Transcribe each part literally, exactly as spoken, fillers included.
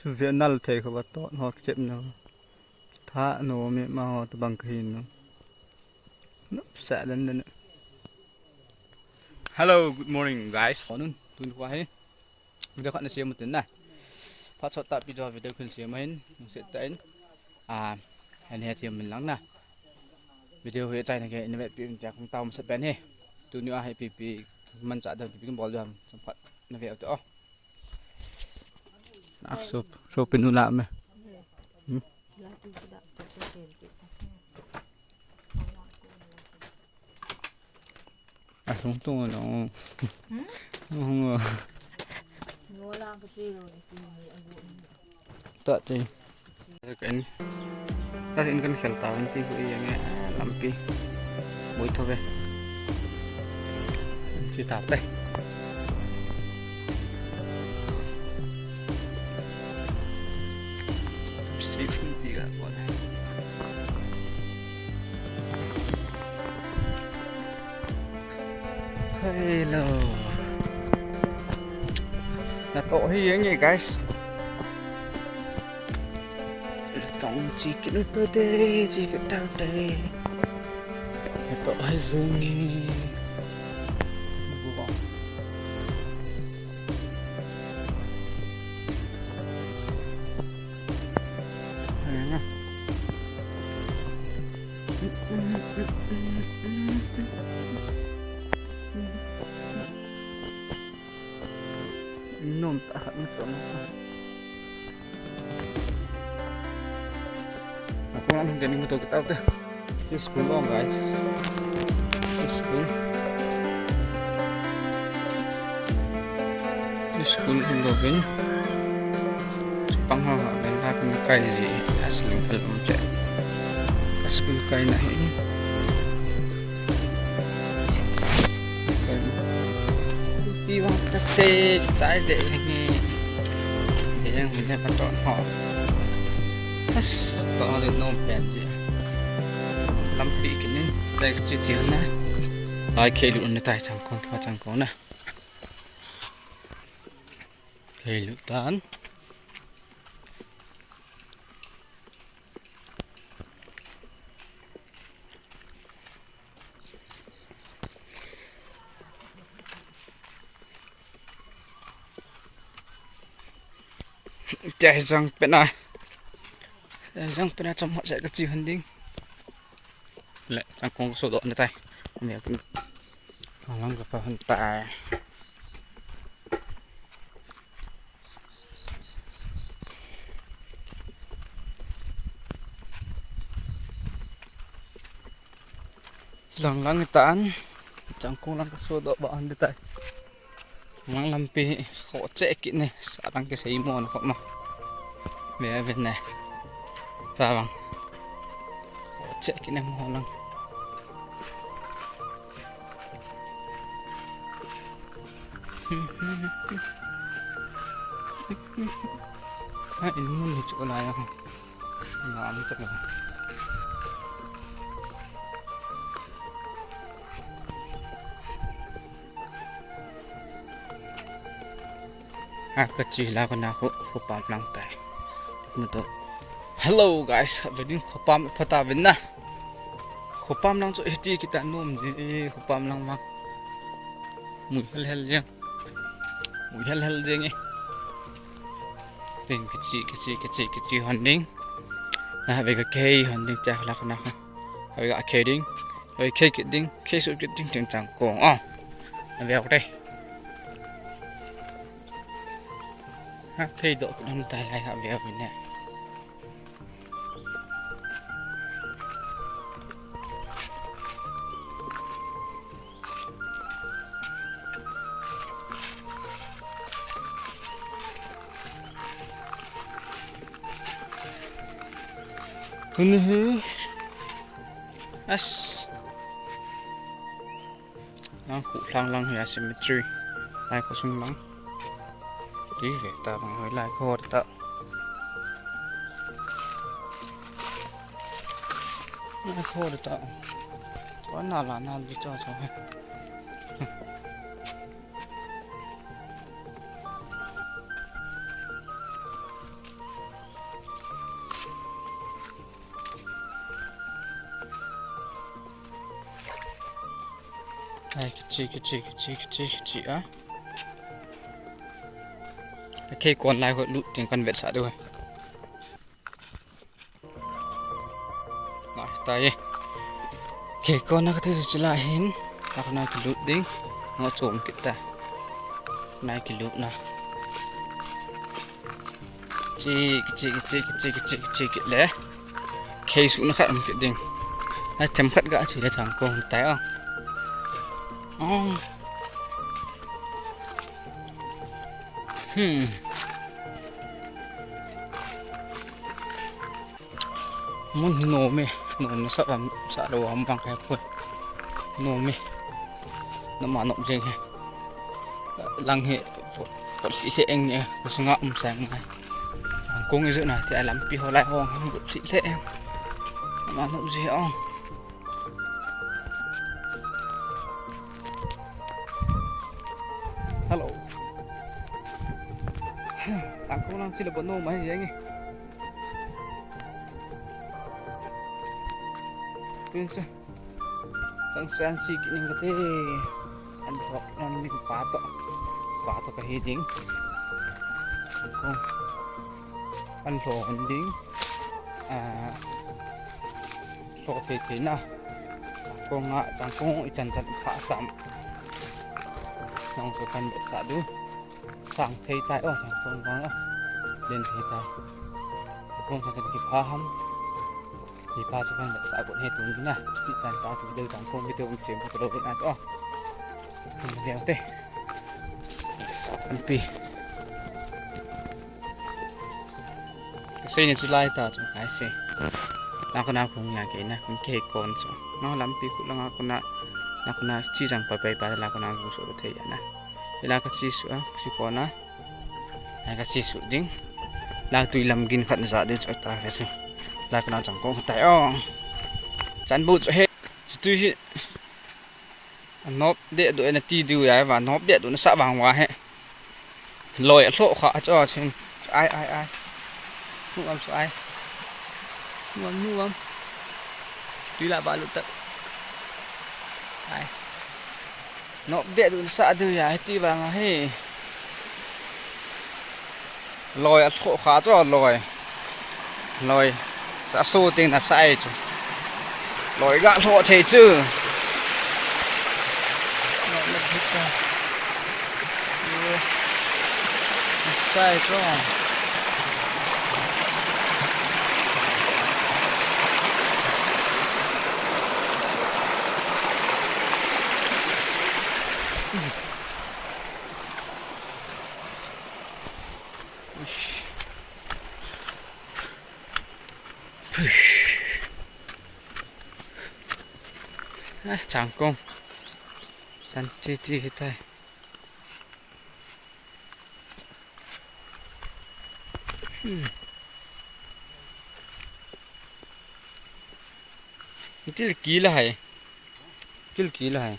Ve nal thei kho ba to, no kichem no. Tha no me ma ho to bang ka hin no. No, sa dan dan. Hello, good morning, guys. Morning, tun ko hi. Video khat na siam u tin na. Phat sot ta video, video khin siam hin, nung set ta in. Ah, ani ha thiam min lang na. Video hi chai na ke in ve pi in tia kong tau ma set pen hi. Tuni a hi pi pi man cha da pi pi bol jam sam phat na ve u te o. Ak sop, sop pinu la me. Hmm? A sung tung no. Hmm? Hung. Ngola ka ti lo e ti ni a bu. Ta ti. Kan. Ta in kan khel ta van ti ko yang e lampi. Boi tho ve. Chi ta pe. Si ti ga ko. Hello. Natoh hi jeng e, guys. Tong chi kit u te, chi kit u te. Natoh hi jeng e. Nom ta khat na chon. Aku nang hung teni motor kita te. This school long, guys. This school. This school in Lovin. Pang ho ha ben la kun kai ji asling pelum te. Ka school kai na hin. Pi vang ta te chai de nge. Yang mi ne pa ton ho. As to de nom pen ji. Lampi kinin tai chi chi na. Lai khelu ne tai chang kong pa chang kong na. Khelu tan. Tia hi jang pena. Jang pena cham hot set ka chi hon ding. Le, chang kong so do na tai. Me ku. Lang ka pa hon tai. Lang lang tan. Chang kong lang ka so do ba hon tai. Lang lampi kho che kit ne, sa lang kisei mo na kho mo. Ve ve ne. Ta bang. Kho che kit ne mo lang. Ha, in mun ni chu la ya. Na am ta. Ha, ka chi la ka na khu, khu pam lang tai. Mo to. Hello guys, ve ding khopam pha ta vin na. Khopam lang chu hiti kita nom ji, khopam lang vang. Mui hel hel jeng. Mui hel hel jeng e. Ding kichi, kichi, kichi, kichi hon ding. Na ve ka khei hon ding cha la ka na. Ve ka khei ding. Ve khei kit ding, khei su kit ding chang chang kong. Ah. Na ve ka dei. Ha, khei do kit hon tai lai ha ve ka ne. Tuni hi. As. Lang khu lang lang hi a cemetery. Lai khu sung lang. Ti ve ta bang hoi lai khu ta. Lai khu ta. Cho na la na di cho cho. Chi, chi, chi, chi, chi, chi, a. Khei kon lai ho lut ding kan vetsah diu. Nai, tai. Khei kon na kati chu la hin. Nak na kilut ding. Ngo chom kit ta. Nai kilut na. Chi, chi, chi, chi, chi, chi, chi le. Khei su na khat um kit ding. Ai, them khat ga chi le chang kong tai a. Oh. Hmm. Mun hi nom e, nom na sa am, sa lo am bang kai poi. Nom e. Nama nom jeng he. Lang he, pot, pot si he eng e, ko sunga um sang ngai. Kong e ju na, ti a lampi ho lai ho, pot si he eng. Nama nom je ong. Hello. Tangkong lang sila bono mai jeng e. Pin sa. Sang san si kining kate. An thok nan ni pa to. Pa to ka hi ding. Tangkong. An thok an ding. Ah. Thok thei thei na. Kong a chang kong i chan chan pha tam. Nong ko kan be sa du. Sang thei tai o, sang kong bang o. Len thei tai. Kong sa chan ki pha ham. Ki pha chu kan be sa ko he tu ni na. Ki chan ta tu de chang kong video um chem ko lo na o. Video te. An pi. Kasei ni chu lai ta chu, ai se. Na kona kong ya ke na, kong ke kon chu. Na lampi khu langa kona, na kona chi jang pa pai pa la kona kong so thei ya na. Ila ka chi su a, chi kona. Ai ka chi su ding. La tui lam gin khat ja ding chu ta ka chu. La kona chang kong tai o. Chan bu chu he. Chu tui hi. Nop de du na ti du ya va, nop de du na sa vang va he. Loi a lhoh kha cho chin. Ai, ai, ai. Nu am su ai. Nu am, nu am. Tui la ba lu ta. Ai. Nop de du sa du ya ti vang a he. Loi a lhoh kha cho loi. Loi. Sa su ting na sai chu. Loi ga lhoh thei chu. Loi na bit ta. Sai chu. Ah, chang kong. Chan ti ti hi tai. Hmm. Til ki la hai. Til ki la hai.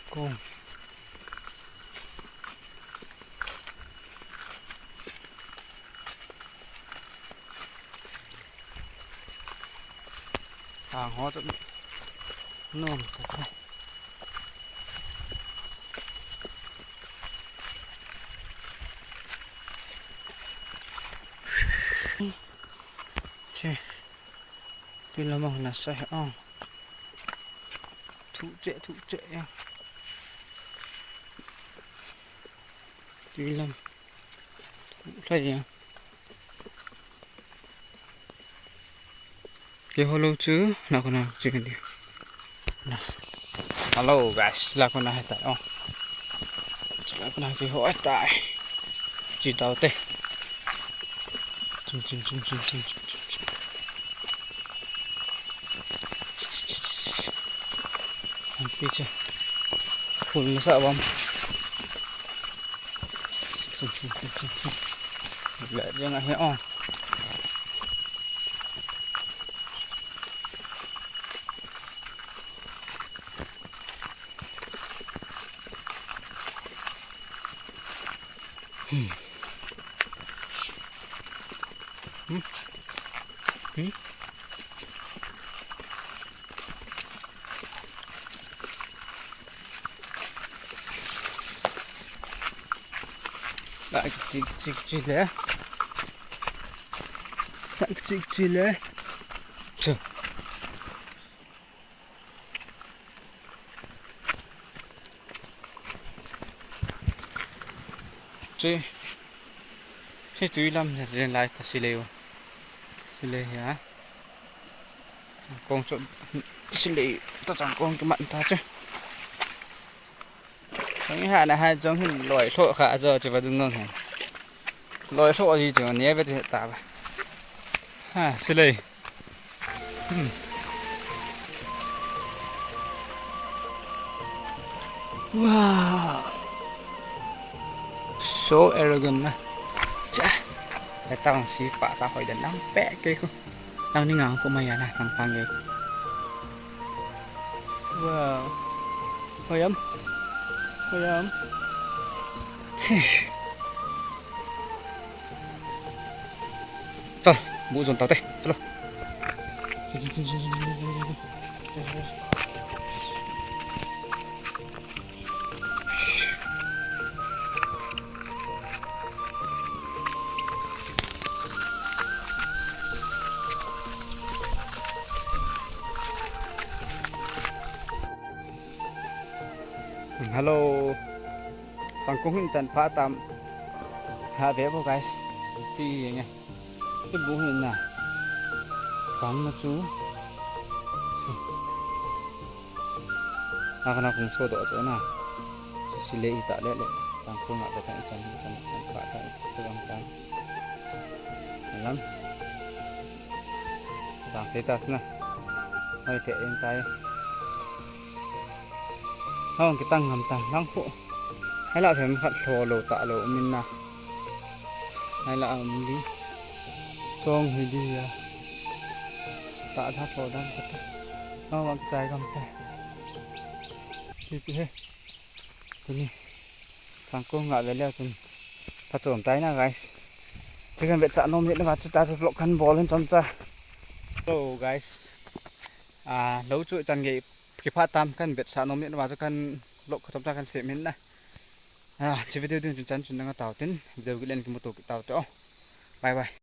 Kong. Hang ho tu. Nom tu. Che. Tui lam a na sa he ong. Thu che, thu che ya. Tui lam. Thu lai ya. Ke holo chu, na ko na chu ke. Na. Hello guys, la ko na he tai o. Chu la ko na ke ho tai. Chi tau te. Chum, chum, chum, chum, chum, chum, chum, chum. An pi che. Phul masa bam. Chum, chum, chum, chum, chum. La jeng a he o. Hmm. Hmm? Hmm? Chik chik chile. Chik chile. Chu. Chi. Hi tui lam ne jen lai ta silei u. Silei hi a. Kong chu silei ta chang kong ki man ta chu. Kong hi ha na ha jong hin loi lho kha jo chu va dung nong hen. Loi lho ji chu ne ve chu ta ba. Ha, silei. Hmm. Wow. So arrogant na. Cha. Ka tang si pa ta hoi dan nang pe ke ku. Nang ni ngang ku mai ya na, nang pang ke. Wow. Hoi am. Hoi am. Chal, bu jon tau te, chalo. Hello. Tangkong hin chan pha tam. Ha ve bo guys. Ti nge. Ti bu hin na. Kam na chu. Ha kana kung so do chu na. Silei hi ta le le. Tangkong a ve ta chan chan chan pha ta. Lam. Sa te ta na. Hoi te en tai. Hong kitang ngam ta lang khu. Hai la them khat lho lo ta lo min na. Hai la um li. Tong hi di ya. Ta tha lho dan ka ta. Hong wang chai gam ta. Hi ti he. Tuni. Tangkong nga ve le tun. Pha chom tai na guys. Ti kan vetsah nom ni na va chu ta chu vlog kan bol in chom cha. Hello guys. A, lo chu chan gei kipha tam kan vetsah nom ni na va chu kan vlog khatom ta kan sem in na. A, chi video ding chun chan chun nang a tau tin. Video gilen kimuto kitau te o. Bye bye.